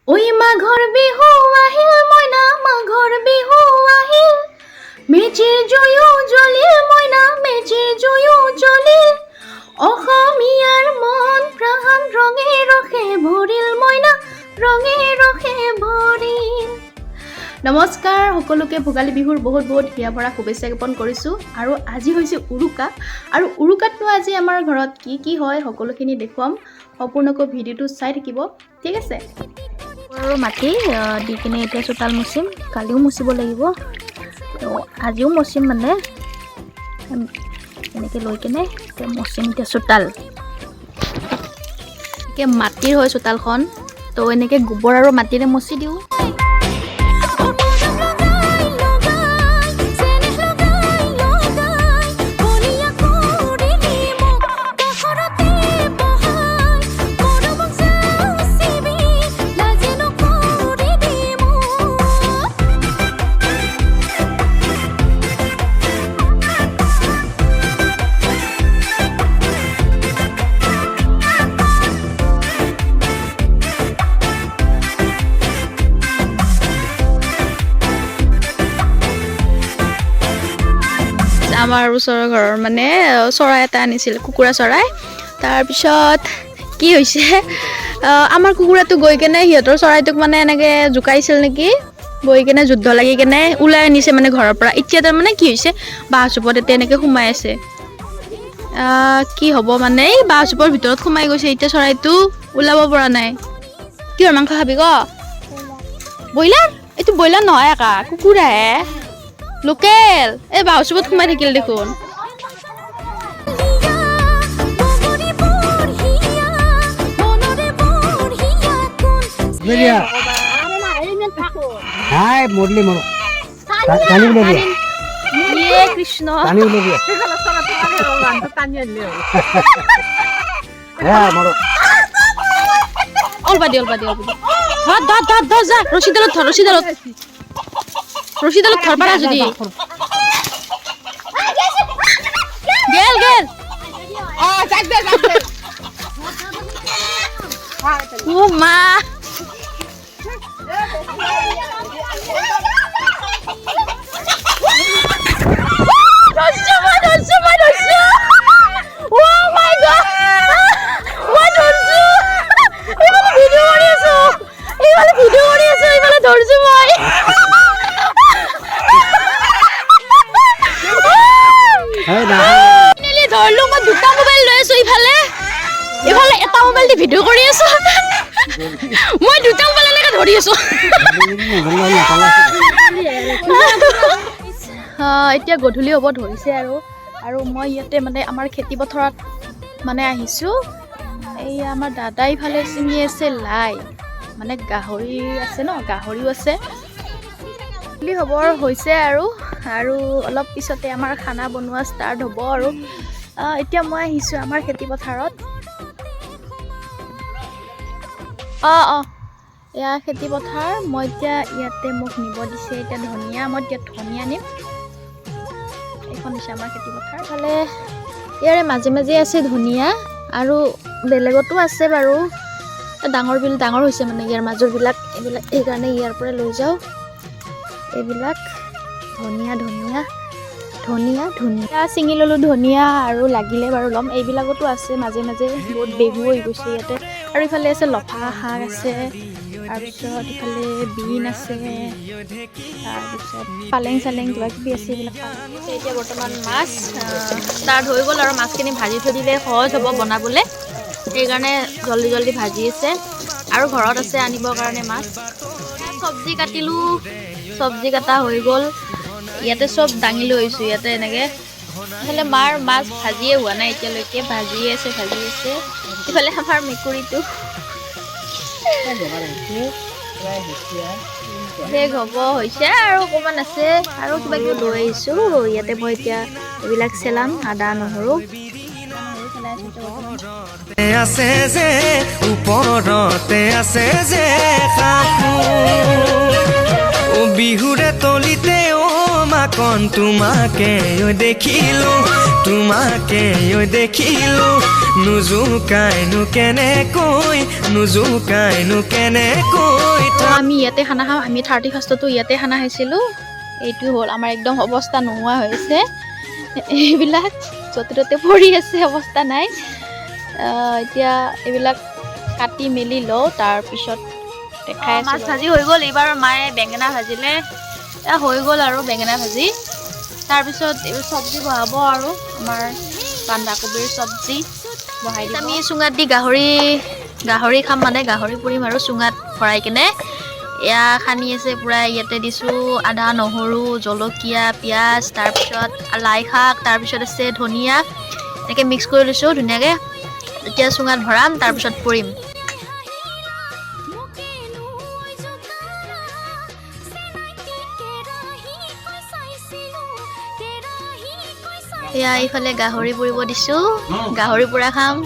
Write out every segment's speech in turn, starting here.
ঐ মাঘৰ বিহু আহিল মইনা, মাঘৰ বিহু আহিল। মেজিৰ জুয়ো জ্বলিল মইনা, মেজিৰ জুয়ো জ্বলিল। অসমীয়াৰ মন প্ৰাণ ৰঙে ৰসে ভৰিল মইনা, ৰঙে ৰসে ভৰিল। নমস্কাৰ সকলোকে, ভোগালী বিহুৰ বহুত বহুত হিয়া ভৰা শুভেচ্ছা জ্ঞাপন কৰিছোঁ। আৰু আজি হৈছে উৰুকা আৰু উৰুকাতনো আজি আমাৰ ঘৰত কি কি হয়, সকলোখিনি দেখুৱাম। সম্পূৰ্ণকৈ ভিডিঅ'টো চাই থাকিব, ঠিক আছে? আৰু মাটি দি কিনে এতিয়া চোতাল মুচিম। কালিও মুচিব লাগিব, তো আজিও মচিম। মানে এনেকৈ লৈ কিনে এতিয়া মচিম এতিয়া চোতাল। এতিয়া মাটিৰ হয় চোতালখন, তো এনেকৈ গোবৰ আৰু মাটিৰে মচি দিওঁ। লগাই লগাই চেনেহ লগাই লগাই বলিয়া কৰিলি মোক কাষৰতে বহাই মৰমক যাচিবি লাজে নকৰিবি মোক। আমাৰ ওচৰৰ ঘৰৰ মানে চৰাই এটা আনিছিল, কুকুৰা চৰাই। তাৰপিছত কি হৈছে, আমাৰ কুকুৰাটো গৈ কেনে সিহঁতৰ চৰাইটোক মানে এনেকৈ জোকাইছিল নেকি, গৈ কেনে যুদ্ধ লাগি কেনে ওলাই আনিছে মানে ঘৰৰ পৰা। এতিয়া তাৰমানে কি হৈছে, বাঁহজোপত এতিয়া এনেকৈ সোমাই আছে। কি হ'ব মানে, এই বাঁহজোপৰ ভিতৰত সোমাই গৈছে। এতিয়া চৰাইটো ওলাব পৰা নাই। কিহৰ মাংস খাবি ক? ব্ৰইলাৰ? এইটো ব্ৰইলাৰ নহয় একা, কুকুৰাহে, লোকেল। এই বাঁহজোপত সোমাই থাকিল দেখোন। বগৰী বঢ়িয়া মনৰে বঢ়িয়া কোন। দিয়া হাই মৰলি মৰ টানি উলিয়াই দিয়া। ইয়ে কৃষ্ণ! টানি উলিয়াই দিয়া হ্যাঁ মৰ। অলপা দি, অলপা দি, অলপা দি। ধৰ ধৰ ধৰ ধৰ, যা ৰছীডালত ধৰ, ৰছীডালত, ৰছীডালত ধৰ পাৰা যদি। গেল গেল। ও মা! ধৰছো মই, ধৰছো মই, ধৰছো। Oh my God! মই ধৰছো। এইফালে ভিডিঅ' কৰি আছো, এইফালে ভিডিঅ' কৰি আছো, এইফালে ধৰছো মই। এই না। ফাইনেলি ধৰলো। মই দুটা মোবাইল লৈ আছো, ইফালে ইফালে এটা মোবাইল দি ভিডিঅ' কৰি আছো। মই দুটা মোবাইল এনেকে ধৰি আছো। এতিয়া গধূলি হ'ব ধৰিছে আৰু আৰু মই ইয়াতে মানে আমাৰ খেতি পথাৰত মানে আহিছোঁ। এই আমাৰ দাদাই ইফালে ছিঙি আছে লাই, মানে গাহৰি আছে ন, গাহৰিও আছে। গধূলি হ'বৰ হৈছে আৰু আৰু অলপ পিছতে আমাৰ খানা বনোৱা ষ্টাৰ্ট হ'ব। আৰু এতিয়া মই আহিছোঁ আমাৰ খেতি পথাৰত। অঁ অঁ এয়া খেতি পথাৰ। মই এতিয়া ইয়াতে মোক নিব দিছে এতিয়া ধনিয়া, মই এতিয়া ধনিয়া নিম। এইখন হৈছে আমাৰ খেতি পথাৰ। ইফালে ইয়াৰে মাজে মাজে আছে ধনিয়া আৰু বেলেগতো আছে বাৰু। ডাঙৰ বিল ডাঙৰ হৈছে মানে ইয়াৰ মাজৰবিলাক এইবিলাক, সেইকাৰণে ইয়াৰ পৰা লৈ যাওঁ। এইবিলাক ধনিয়া, ধনিয়া, ধনিয়া, ধনিয়া ছিঙি ল'লোঁ ধনিয়া আৰু লাগিলে বাৰু ল'ম। এইবিলাকতো আছে মাজে মাজে, বহুত বেহু হৈ গৈছে ইয়াতে। আৰু ইফালে আছে লফা শাক আছে, তাৰপিছত ইফালে বিন আছে, তাৰপিছত পালেং চালেং কিবা কিবি আছে। এইবিলাক পালেং আছে। এতিয়া বৰ্তমান মাছ ষ্টাৰ্ট হৈ গ'ল আৰু মাছখিনি ভাজি থৈ দিলে সহজ হ'ব বনাবলৈ, সেইকাৰণে জল্দি জল্দি ভাজি আছে। আৰু ঘৰত আছে আনিবৰ কাৰণে মাছ। চব্জি কাটিলোঁ, চব্জি কটা হৈ গ'ল। ইয়াতে চব দাঙি লৈ আহিছোঁ ইয়াতে এনেকৈ। ইফালে মাৰ মাছ ভাজিয়ে হোৱা নাই এতিয়ালৈকে, ভাজিয়ে আছে, ভাজি আছে। ইফালে আমাৰ মেকুৰীটো শেষ হ'ব হৈছে আৰু অকণমান আছে। আৰু কিবা কিবি লৈ আহিছোঁ ইয়াতে। মই এতিয়া এইবিলাক চেলাম, আদা নহৰু, নহৰু চেলাই আছোঁ এতিয়া বৰ্তমান। আছে যে ওপৰতে আছে যে সাপোন, বিহুৰে তলিতে অ। অকণ তোমাকে ঐ দেখিলো, তোমাকে ঐ দেখিলো, নোজোকাইনো কেনেকৈ, নোজোকাইনো কেনেকৈ। তো আমি ইয়াতে খানা খাওঁ। আমি 31st ইয়াতে খানা খাইছিলোঁ। এইটো হ'ল আমাৰ একদম অৱস্থা নোহোৱা হৈছে, এইবিলাক য'তে ত'তে পৰি আছে, অৱস্থা নাই। এতিয়া এইবিলাক কাটি মেলি লওঁ, তাৰপিছত দেখাই আছোঁ। মাছ ভাজি হৈ গ'ল। এইবাৰ মায়ে বেঙেনা ভাজিলে। এয়া হৈ গ'ল আৰু বেঙেনা ভাজি। তাৰপিছত এইবোৰ চব্জি বহাব আৰু আমাৰ বন্ধাকবিৰ চব্জি বহাই দিব। আমি চুঙাত দি গাহৰি খাম, মানে গাহৰি পুৰিম আৰু চুঙাত ভৰাই কেনে। এয়া সানি আছে পূৰা। ইয়াতে দিছোঁ আদা, নহৰু, জলকীয়া, পিঁয়াজ, তাৰপিছত লাই শাক, তাৰপিছত আছে ধনিয়া। এনেকৈ মিক্স কৰি লৈছোঁ ধুনীয়াকৈ। এতিয়া চুঙাত ভৰাম, তাৰপিছত পুৰিম। মোকেনো জোকালা চেনাইটি কেৰাহী কৈ চাইছিলো, কেৰাহী কৈ চাই। এয়া এইফালে গাহৰি পুৰিব দিছোঁ, গাহৰি পোৰা খাম।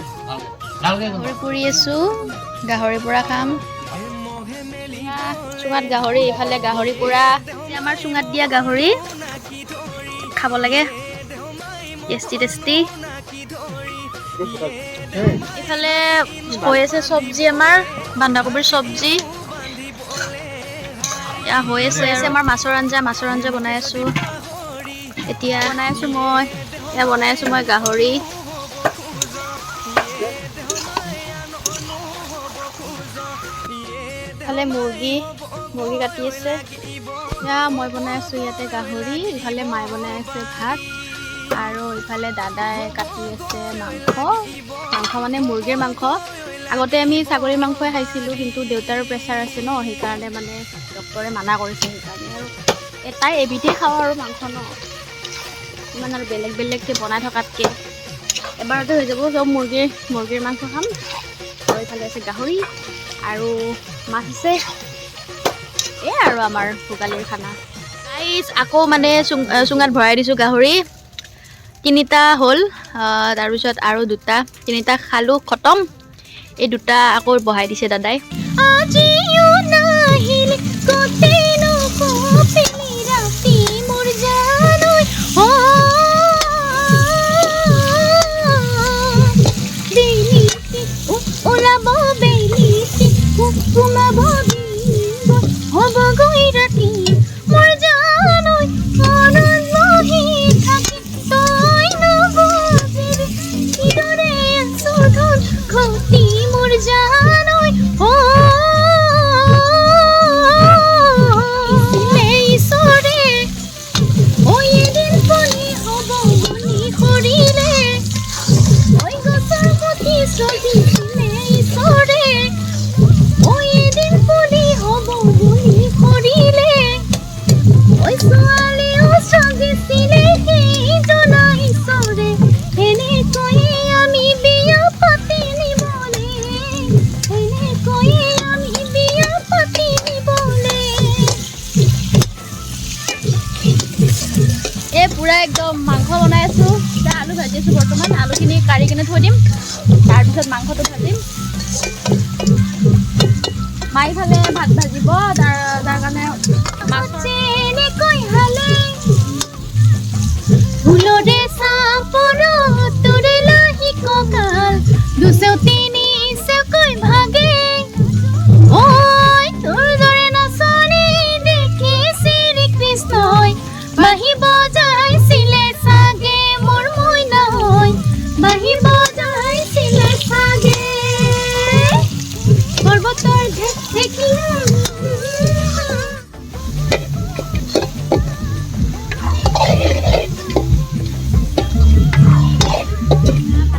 গাহৰি পুৰি আছোঁ, গাহৰি পোৰা খাম। এয়া চুঙাত গাহৰি, এইফালে গাহৰি পোৰা। এতিয়া আমাৰ চুঙাত দিয়া গাহৰি খাব লাগে, টেষ্টি টেষ্টি। এইফালে হৈ আছে চব্জি, আমাৰ বন্ধাকবিৰ চব্জি এয়া হৈ আছে। আছে আমাৰ মাছৰ আঞ্জা, মাছৰ আঞ্জা বনাই আছোঁ এতিয়া। বনাই আছোঁ মই, এয়া বনাই আছোঁ মই গাহৰি। ইফালে মুৰ্গী কাটি আছে। এয়া মই বনাই আছোঁ ইয়াতে গাহৰি, ইফালে মায়ে বনাই আছে ভাত, আৰু ইফালে দাদাই কাটি আছে মাংস। মাংস মানে মুৰ্গীৰ মাংস। আগতে আমি ছাগলীৰ মাংসই খাইছিলোঁ, কিন্তু দেউতাৰো প্ৰেছাৰ আছে ন, সেইকাৰণে মানে ডক্টৰে মানা কৰিছে, সেইকাৰণে আৰু এটাই এবিধেই খাওঁ আৰু মাংস ন, ইমান আৰু বেলেগ বেলেগকৈ বনাই থকাতকৈ এবাৰতে হৈ যাব। চব মুৰ্গীৰ মাংস খাম। আৰু ইফালে আছে গাহৰি আৰু মাছ আছে। এয়া আৰু আমাৰ ভোগালীৰ খানা। গাইজ, আকৌ মানে চুঙাত ভৰাই দিছোঁ গাহৰি। তিনিটা হ'ল, তাৰপিছত আৰু দুটা, তিনিটা খালোঁ, খতম। এই দুটা আকৌ বহাই দিছে দাদাই। আজিও নাহিল কতেনো কপিলি ৰাতি মোৰ জানৈ, অ বেলিটি ওলাব, বেলিটি সোমাব, হ'বগৈ ৰাতি মোৰ জানৈ। মনত বহি থাকি তই নুবুজিবি কিদৰে আছো ধন ঘটি মোৰ জানৈ, অ ঈশ্বৰে ঐ এদিন পুলি হ'ব বুলি সৰিলে, ঐ গছৰ প্ৰতি চলিছিলে ঈশ্বৰে, ঐ এদিন পুলি হ'ব বুলি সৰিলে, ঐ ছোৱালীও চগিছিলে সেইজনা ঈশ্বৰে, এনেকৈয়ে আমি বিয়া পাতি নিবলে, এনেকৈয়ে আমি বিয়া পাতি নিবলে। এই পূৰা একদম মাংস বনাই আছোঁ। এতিয়া আলু ভাজি আছোঁ বৰ্তমান। আলুখিনি কাঢ়ি কিনে থৈ দিম, তাৰপিছত মাংসটো ভাজিম। মাইফালে ভাত ভাজিব, তাৰ কাৰণে মাছৰ যেনেকৈ হালে ফুলৰে চাপৰত তোৰে লাহি কঁকাল দুচেও তিনি চেওকৈ ভাগে, ঐ তোৰ দৰে নাচনী দেখি শ্ৰীকৃষ্ণই বাঁহী বজাইছিলে চাগে, মোৰ মইনা হৈ বাঁহী বজাইছিলে চাগে। পৰ্বতৰ ঢেকীয়া।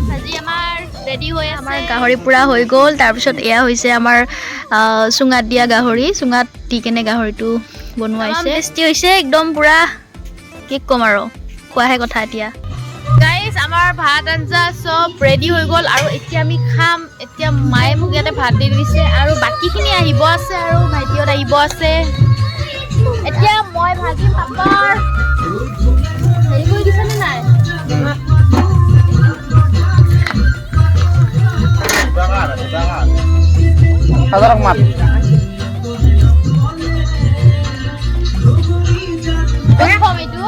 ভাজি আমাৰ ৰেডি হৈ আছে। আমাৰ গাহৰি পোৰা হৈ গ'ল। তাৰপিছত এয়া হৈছে আমাৰ চুঙাত দিয়া গাহৰি। চুঙাত দি কেনে গাহৰিটো বনোৱাইছে। টেষ্টি হৈছে একদম পূৰা, কি ক'ম আৰু, খোৱাহে কথা এতিয়া। গাইজ, আমাৰ ভাত আঞ্জা চব ৰেডি হৈ গ'ল আৰু এতিয়া আমি খাম। এতিয়া মায়ে মোক ইয়াতে ভাত দি দিছে আৰু বাকীখিনি আহিব আছে আৰু ভাইটিহঁত আহিব আছে। এতিয়া মই ভাজিম পাপৰ। হেৰি কৰি দিছানে নাই? ক'ত থ'ম এইটো?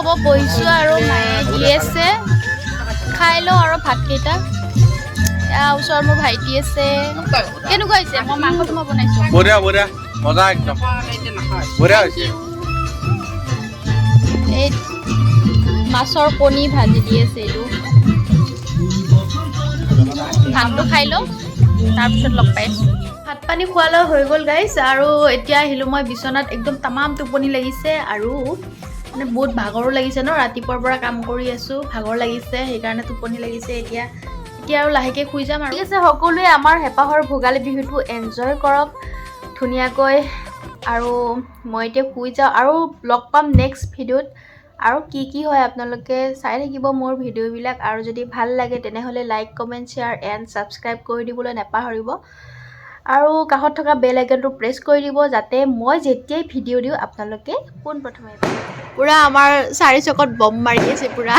খাব বহিছোঁ আৰু মায়ে দি আছে, খাই লওঁ আৰু ভাতকেইটা। এয়া ওচৰত মোৰ ভাইটি আছে। কেনেকুৱা হৈছে? মই মাংসটো মই বনাইছোঁ। বঢ়িয়া বঢ়িয়া, মজা, একদম বঢ়িয়া হৈছে। এই মাছৰ কণী ভাজি দি আছে। এইটো ভাতটো খাই লওঁ, তাৰপিছত লগ পাইছোঁ। ভাত পানী খোৱা লোৱা হৈ গ'ল গাইজ, আৰু এতিয়া আহিলোঁ মই বিচনাত। একদম তামাম টোপনি লাগিছে আৰু মানে বহুত ভাগৰো লাগিছে ন, ৰাতিপুৱাৰ পৰা কাম কৰি আছোঁ, ভাগৰ লাগিছে, সেইকাৰণে টোপনি লাগিছে এতিয়া। এতিয়া আৰু লাহেকৈ শুই যাম আৰু। ঠিক আছে, সকলোৱে আমাৰ হেঁপাহৰ ভোগালী বিহুটো এনজয় কৰক ধুনীয়াকৈ আৰু মই এতিয়া শুই যাওঁ আৰু লগ পাম নেক্সট ভিডিঅ'ত। আৰু কি কি হয় আপোনালোকে চাই থাকিব মোৰ ভিডিঅ'বিলাক আৰু যদি ভাল লাগে তেনেহ'লে like, comment, share and subscribe কৰি দিবলৈ নাপাহৰিব আৰু কাষত থকা বেল আইকনটো প্ৰেছ কৰি দিব, যাতে মই যেতিয়াই ভিডিঅ' দিওঁ আপোনালোকে পোনপ্ৰথমে পায়। পূৰা আমাৰ চাৰি চকত বম মাৰি আছে পূৰা।